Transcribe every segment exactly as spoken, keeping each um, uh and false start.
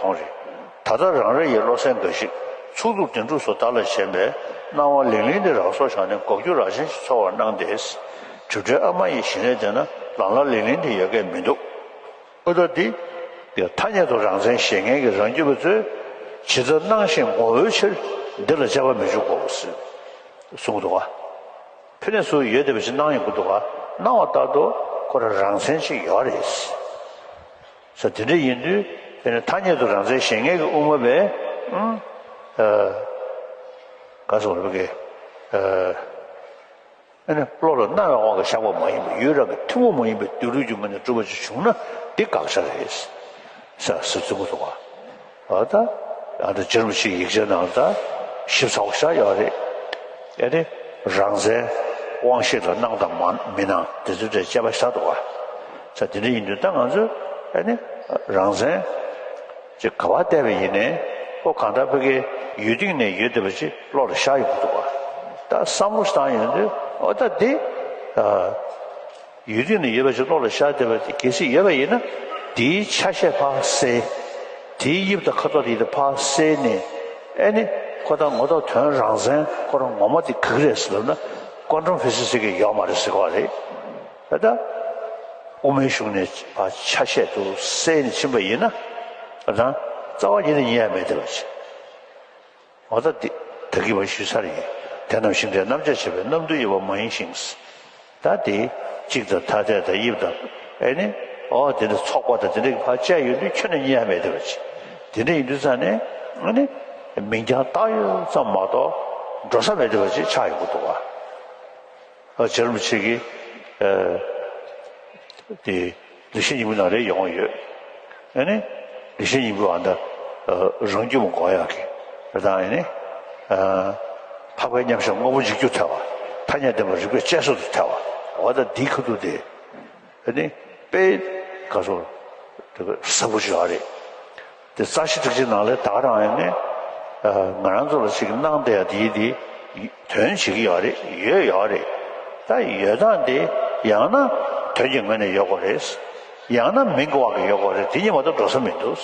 ཁོང་རེད། ད་ལྟ་རང་རེ་ཡི་བློ་གསལ་འགའ་ཞིག་ཚུགས་ཐུབ་བདེ་འགྲུབ་སོགས་བདག་ལ་ཞེན་པས། སྣང་བ་ལིང་ལིང་དེ་རང་སྲོག་བཞག་ནས། འགོག་རྒྱུ་རང་བཞིན་ཞིག་འཚོལ་བར་སྣང་སྟེ། གྲིབ་བྲལ་ཨ་མ་ཡི་ཞལ་ནས་བལྟས་ན། ལང་ལ་ལིང་ལིང་དེ་ཡོད་མཁན་མི་འདུག་ཨོ་ད་འདི། ཐ་སྙད་དུ་རང་མཚན་ཞེས་ངེས་ཀྱི་རང་རྒྱུད་པ་ཚོས། ཇི་ལྟར་སྣང་ཞིང་ངོ་བོའི་ཕྱིར། འདི་ལ་དཔྱད་པ་མི་འཇུག་གོ་ཟེར། གསུང་གི་འདུག་ག་ཕ་ནས་སུ་ཡོད་བསྡད་པ་ཞིག་སྣང་ཡོང་གི་འདུག་ག་སྣང་བ་ལྟར་དུ་ཁོ་རང་རང་མཚན་ཅིག་ཡོད་རེད། ས་དེ་འདྲ་ཡིན་དུས་དེ་ནི་ཐ་སྙད་དུ་རང་མཚན་ཞེས་ངེས་ཀྱི་དབུ་མ་པས། ཨང་། ཨ། ག་སོང་རེད་པ་གི། ཨ། ཨ་ནི་བློ་ལ་སྣང་བའི་དབང་གིས་བཞག་པ་མ་ཡིན་པ། ཡུལ་རང་གི་ཐུན་མོང་མ་ཡིན་པའི་སྡོད་ལུགས་ཀྱི་ངོས་ནས་གྲུབ་པ་ཅིག་བྱུང་ན་འདི་དགག་བྱ་རེད། ས་ཟེར་གསུང་གི་འདུག་ག་ཨ་ད། ཨ་ད་རྗེ་རིན་པོ་ཆེའི་ཡིག་ཆའི་ནང་ད་ཞིབ་ཚགས་པོ་བཞག་ཡོད་རེད། ཨ་ནི་རང་མཚན་དབང་ཤེས་ལ་སྣང་དང་མ་མི་སྣང་དེ་ཚོའི་གྲས་དཔྱད་པ་བཞག་འདུག་ག་ས་དེ་འདྲ་ཡིན་དུས་ད་ང་ཚོས་ཨ་ནི་རང་མཚན་ཅིག་ག་པར་བལྟས་པ་ཡིན་ནའི་ཨོ་གང་ལྟར་ཕ་གིའི་ཡུལ་སྟེང་ནས་ཡོད་བསྡད་པ་ཅིག་བློ་ལ་ཤར་ཡོང་གི་འདུག་ག་ད་བསམ་བློ་ཞིག་བཏང་ཡོང་དུས་ཨོ་ད་འདི། ཨ། ཡུལ་སྟེང་ན་ཡོད་པ་ཅིག་བློ་ལ་ཤར་བསྡད་པ་དེ་གལ་སྲིད་ཡོད་པ་ཡིན་ན། དེའི་ཆ་ཤས་ཕར་བསལ། དེའི་དབྱིབས་དང་ཁ་དོག་དེ་ཕར་བསལ་ནས། ཨེ་ནི། ཁོ་དང་ངོ་ཐོག་དོན་རང་མཚན་ཁོ་རང་ངོ་མ་དེ་ག་གི་རེད་ཟེར་ལབ་ན། ཀོན་ཊམ་ཕི་སི་སི་གི་ཡོད་མ་རེད་ཟེར་གི་རེད། ད་ལྟ། དབུ་མའི་གཞུང་ནས་ཕར་ཆ་ཤས་དེ་བསལ་ནས་ཕྱིན་པ་ཡིན་ན། ད་རྩ་བ་ཉིད་ནས་རྙེད་ཡ་མེད་བསྡད་པ་ཅིག་འོ་ད་འདི་ད་གིན་མ་ཞུས་ཚར་ཡིན། དེ་རྣམས་ཤིང་རྟའི་རྣམ་གཞག་བྱེད་པའི་རྣམ་འདུལ་ཡོད་པ་མ་ཡིན་ཞིང་། ད་དེ་གཅིག་དང་ཐ་དད་དང་དབྱིབས་དང་ཨེ་ནི། ཨོ་དེ་འདྲ་ཚོགས་པ་དང་དེ་འདྲ་གི་ཕར་བཅད་ཡོད་དུས་ཁྱོན་ནས་རྙེད་ཡ་མེད་བསྡད་པ་ཅིག་དེ་འདྲ་ཡིན་དུས་ཙང་ནས་ཨེ་ནི། མིང་རྐྱང་བཏགས་ཡོད་ཙམ་མ་གཏོགས་འགྲོ་ས་མེད་བསྡད་པ་ཅིག་ཆགས་ཡོང་གི་འདུག་ག་ཨ། རྗེ་རིན་པོ་ཆེ་གིས། ཨ། དེ་ལེགས་བཤད་སྙིང་པོའི་ནང་ལ་ཡོང་ཡོད། ཨ་ནི། ལེགས་བཤད་སྙིང་པོའི་ཨ་ད། ཨ། རང་རྒྱུད་མ་འགོག་ཡག་གི། ཨ་ད་ཨ་ནི། ཨ། འཕགས་པའི་མཉམ་གཞག་དངོས་པོ་འཇིག་རྒྱུར་ཐལ་བ། ཐ་སྙད་བདེན་པ་རིགས་པས་དཔྱད་བཟོད་དུ་ཐལ་བ། འོ་ད་འདིའི་ཁ་ཐུག་དེ། ཨ་ནི། དཔེ། ག་སོ། དེ་ག་ཟབ་པོ་ཞིག་ཡོད་རེད། དེ་རྩ་ཤེ་ཐེག་ཆེན་ནང་ལ་ད་ག་རང་ཡིན་ནའི། ཨ། ང་རང་ཚོ་ལ་ཞིག་སྣང་བསྡད་ཡ་དེ་དེ་དོན་བྱེད་ཀྱི་ཡོད་རེད། ཡོད་ཡོད་རེད། ད་ཡོད་སྟངས་དེ་ཡང་ན་དོན་གྱི་ངོས་ནས་ཡོད་དགོས་རེད། ཡང་ན་མིང་གི་དབང་གིས་ཡོད་དགོས་རེད། དེ་གཉིས་མ་གཏོགས་འགྲོ་ས་མི་འདུག་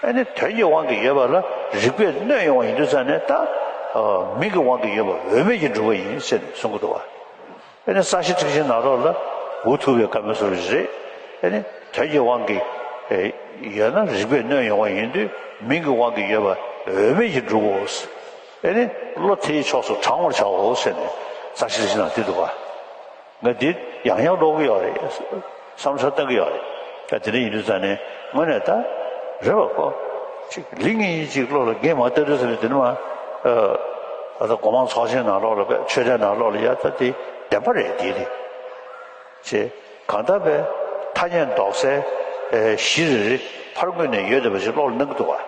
ཨ་ནི་དོན་གྱི་དབང་གིས་ཡོད་པ་ལ་རིགས་པས་གནོད་ཡོང་བ་ཡིན་དུས་ཙང་ནས་ད། ཨ། མིང་གི་དབང་གིས་ཡོད་པ་འོས་མེད་ཀྱི་འགྲུབ་པ་ཡིན་ཟེར་ནས་གསུང་གི་འདུག་བ། དཔེར་ན་རྩ་ཤེ་ཐེག་ཆེན་ནང་ལོགས་ལ་འུ་ཐུག་པའི་བཀའ་མོལ་སོགས་རེད། ཨེ་ནི་དོན་གྱི་དབང་གིས་ཨེ་ཡོད་ན་རིགས་པས་གནོད་ཡོང་བ་ཡིན་དུས་མིང་གི་དབང་གིས་ཡོད་པ་འོས་མེད་ཀྱི་འགྲུབ་བོ། ཨེ་ནི་བློ་དེའི་ཕྱོགས་སུ་དྲང་བར་བྱའོ་ཟེར་ནས་རྩ་ཤེ་ཐེག་ཆེན་ནང་བྲིས་འདུག་ག་ང་འདི་ཡང་ཡང་ཀློག་གི་ཡོད་རེད། བསམ་བློ་བཏང་གི་ཡོད་རེད། ད་དེ་འདྲ་ཡིན་དུས་ཙང་ནས་དངོས་གནས་ད་རེད་པ་ཁོ། ཅིག་ལིང་ངེ་ཅིག་བློ་ལ་འགེལ་མ་བསྡད་དུས་ཟེར་ནས་དེ་ནི་མ། ཨ། ད་སྒོ་མང་ཚོགས་ཆེན་ནང་ལོགས་ལ་ཆོས་དད་ནང་ལོགས་ལ་ཡ་ད་དེ་བདེན་པ་རེད་དེ་རེད། ཅེས་གང་ལྟར་བས་ཐ་སྙད་འདོགས་སའི་གཞི་རེ་རེ་ཕར་ངོས་ནས་ཡོད་བསྡད་པ་ཞིག་བློ་ལ་སྣང་གི་འདུག་ག་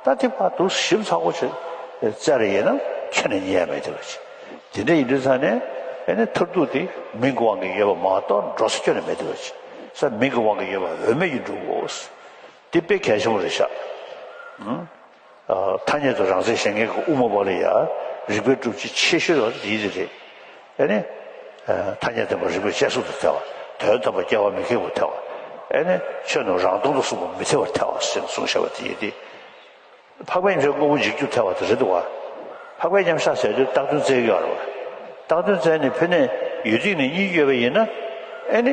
ད་དེ་ཕར་འདུག་ཞིབ་ཚགས་པོ་ཞིག་བཙལ་རེ་ཡིན་ན་ཁྱོན་ནས་རྙེད་ཡ་མེད་བསྡད་པ་ཅིག་དེ་འདྲ་ཡིན་དུས་ཙང་ནས་ཨེ་ནི་མཐར་ཐུག་དེ་མིང་གི་དབང་གིས་ཡོད་པ་མ་གཏོགས་འགྲོ་ས་ཁྱོན་ནས་མེད་བསྡད་པ་ཅིག་ས་མིང་གི་དབང་གིས་ཡོད་པ་འོས་མེད་ཀྱི་འགྲུབ་བོ། དེ་དཔེ་གལ་ཆེན་པོ་རེད་ཤག་ཨང་། ཐ་སྙད་དུ་རང་མཚན་ཞེས་ངེས་ཀྱི་དབུ་མ་པ་ལ་ཡང་རིགས་པའི་སྒྲུབ་བྱེད་ཆེ་ཤོས་ཡོད་དེ་རེད། ཨེ་ནི། ཐ་སྙད་བདེན་པ་རིགས་པས་དཔྱད་བཟོད་དུ་ཐལ་བ། དོན་དམ་པར་སྐྱེ་བ་མི་ཁེགས་པར་ཐལ་བ། ཨེ་ནི། ཆོས་རྣམས་རང་སྟོང་དུ་གསུངས་པ་མི་ཐལ་བར་ཐལ་བ་ཞེས་གསུངས་བཞག་པ་དེ་ཡིན་ཏེ། འཕགས་པའི་མཉམ་གཞག་དངོས་པོ་འཇིག་རྒྱུར་ཐལ་བ་དེ་རེད་འདུག་བ། འཕགས་པའི་མཉམ་གཞག་ཟེར་དུས་རྟགས་དོན་བཙལ་གྱི་ཡོད་རེད་བ། རྟགས་དོན་བཙལ་ནས་ཕ་ནས་ཡུལ་སྟེང་ནས་གཉིས་ཡོད་པ་ཡིན་ན། ཨེ་ནི།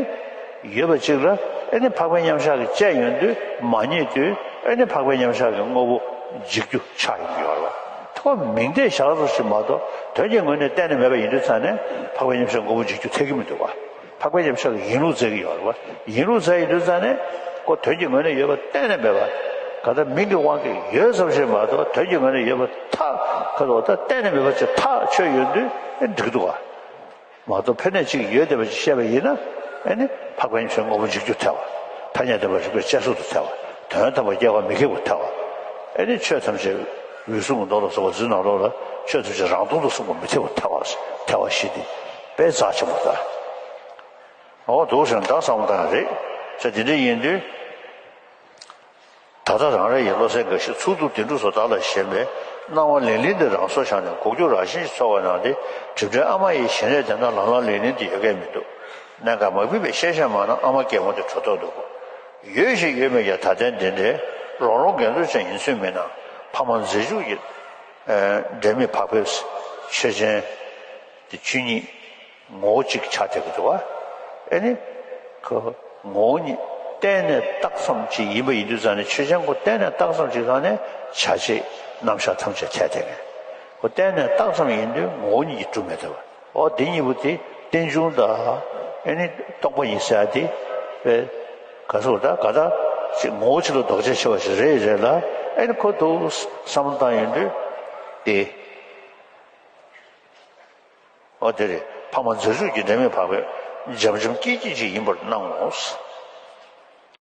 ཡོད་པ་གཅིག་ལ་ཨེ་ནི་འཕགས་པའི་མཉམ་གཞག་གིས་དཔྱད་ཡོང་དུས་མ་རྙེད་དུས་ཨེ་ནི་འཕགས་པའི་མཉམ་གཞག་གི་དངོས་པོ་འཇིག་རྒྱུ་ཆགས་ཡོང་གི་ཡོད་རེད་བ། ཐོག་མིང་བརྡས་བཞག་ཚོ་ཞིག་མ་གཏོགས་དོན་གྱི་ངོས་ནས་གཏན་ནས་མེད་པ་ཡིན་དུས་ཙང་ནས་འཕགས་པའི་མཉམ་གཞག་དངོས་པོ་འཇིག་རྒྱུ་ཐེག་གི་མི་འདུག་བ། འཕགས་པའི་མཉམ་གཞག་གི་ཡིན་ལུགས་བཙལ་གྱི་ཡོད་རེད་བ། ཡིན་ལུགས་བཙལ་ཡོང་དུས་ཙང་ནས་ཁོ་དོན་གྱི་ངོས་ནས་ཡོད་པ་གཏན་ནས་མེད་པ། ག་ད་མིང་གི་དབང་གིས་ཡོད་ཙམ་ཞིག་མ་གཏོགས་དོན་གྱི་ངོས་ནས་ཡོད་པ་ཐག་ག་དོ་ད་གཏན་ནས་མེད་པ་ཅིག་ཐག་ཆོད་ཡོང་དུས་ཨེ་འགྲིག་འདུག་བ། མ་གཏོགས་ཕ་ནས་གཅིག་ཡོད་བསྡད་པ་ཞིག་བཤད་པ་ཡིན་ན། ཨེ་ནི་འཕགས་པའི་མཉམ་གཞག་དངོས་པོ་འཇིག་རྒྱུར་ཐལ་བ། ཐ་སྙད་བདེན་པ་རིགས་པས་དཔྱད་བཟོད་དུ་ཐལ་བ། དོན་དམ་པར་སྐྱེ་བ་མི་ཁེགས་པར་ཐལ་བ། ཨེ་ནི་ཆོས་ཐམས་ཅད་འོད་གསུམ་གྱི་མདོ་ལ་སོགས་པ་འདིའི་ནང་ལོགས་ལ་ཆོས་ཐམས་ཅད་རང་སྟོང་དུ་གསུངས་པ་མི་ཐལ་བར་ཐལ་བ། ཐལ་བ་བཞི་སྟེ། དཔེ་རྩ་ཆེན་པོ་ལྟ། འོ་འདུག་ཟེར་ན་ད་བསམ་བློ་བཏང་ཡ་རེད། ཟེར་དེ་འདྲ་ཡིན་དུས། ད་ལྟ་རང་རེ་ཡི་བློ་གསལ་འགའ་ཞིག་ཚུགས་ཐུབ་བདེ་འགྲུབ་སོགས་བདག་ལ་ཞེན་པས། སྣང་བ་ལིང་ལིང་དེ་རང་སྲོག་བཞག་ནས། འགོག་རྒྱུ་རང་བཞིན་ཞིག་འཚོལ་བར་སྣང་སྟེ། གྲིབ་བྲལ་ཨ་མ་ཡི་ཞལ་ནས་བལྟས་ན། ལང་ལ་ལིང་ལིང་དེ་ཡོད་མཁན་མི་འདུག་གནད་འགག་མ་ཕིགས་པའི་ཤེས་བྱ་མ་ནང་ཨ་མ་རྒན་མོ་དེ་བྲོ་ཐོག་འདུག་གོ། ཡོད་ཞིག་ཡོད་མེད་ཀྱང་ད་ལྟའི་འདི་འདྲའི་ རང་རང་འགལ་འཛོལ་ཅན་ཡིན་ཚོད་མིན་ན་ཕ་མ་མཛེས་བཅུག་གི་ཨ་འབྲལ་མེད་བག་ཕེབས་ཆོས་ཅན། དེ་ཆོས་ཉིད་ངོ་བོ་གཅིག་ཆགས་བསྡད་ཀྱི་འདུག་བ། ཨེ་ནི། ཁོ་ངོ་བོ་ཉིད་གཏན་ནས་བཏགས་ཙམ་ཅིག་ཡིན་པ་ཡིན་དུས་ཙང་ནས་ཆོས་ཅན་ཁོ་གཏན་ནས་བཏགས་ཙམ་ཅིག་ཙང་ནས་བྱ་བྱེད་རྣམ་གཞག་ཐམས་ཅད་ཐལ་བསྡད་མཁན། ཁོ་གཏན་ནས་བཏགས་ཙམ་ཡིན་དུས་ངོ་བོ་ཉིད་ཀྱིས་གྲུབ་མེད་བསྡད་པ། འོ་དེ་གཉིས་པོ་དེ་རྟེན་འབྱུང་དང་ཨེ་ནི་རྟོག་པ་ཡིན་ཟེར་ཡ་དེ་དཔེ་ག་ཚོད་ད་ག་ད་ཅིག་ངོ་བོ་གཅིག་ལ་ལྡོག་ཕྱིར་ཤེས་པ་ཞིག་རེད་རེད་ལ། ཨེ་ནི་ཁོ་འདུག་བསམ་བློ་བཏང་ཡོང་དུས་དེ། ཨོ་དེ་རེད། ཕ་མ་མཛེས་བཅུག་གི་འབྲལ་མེད་བག་ཕེབས། འཇམ་འཇམ་སྐྱིད་སྐྱིད་ཅིག་ཡིན་པར་སྣང་ངོ་།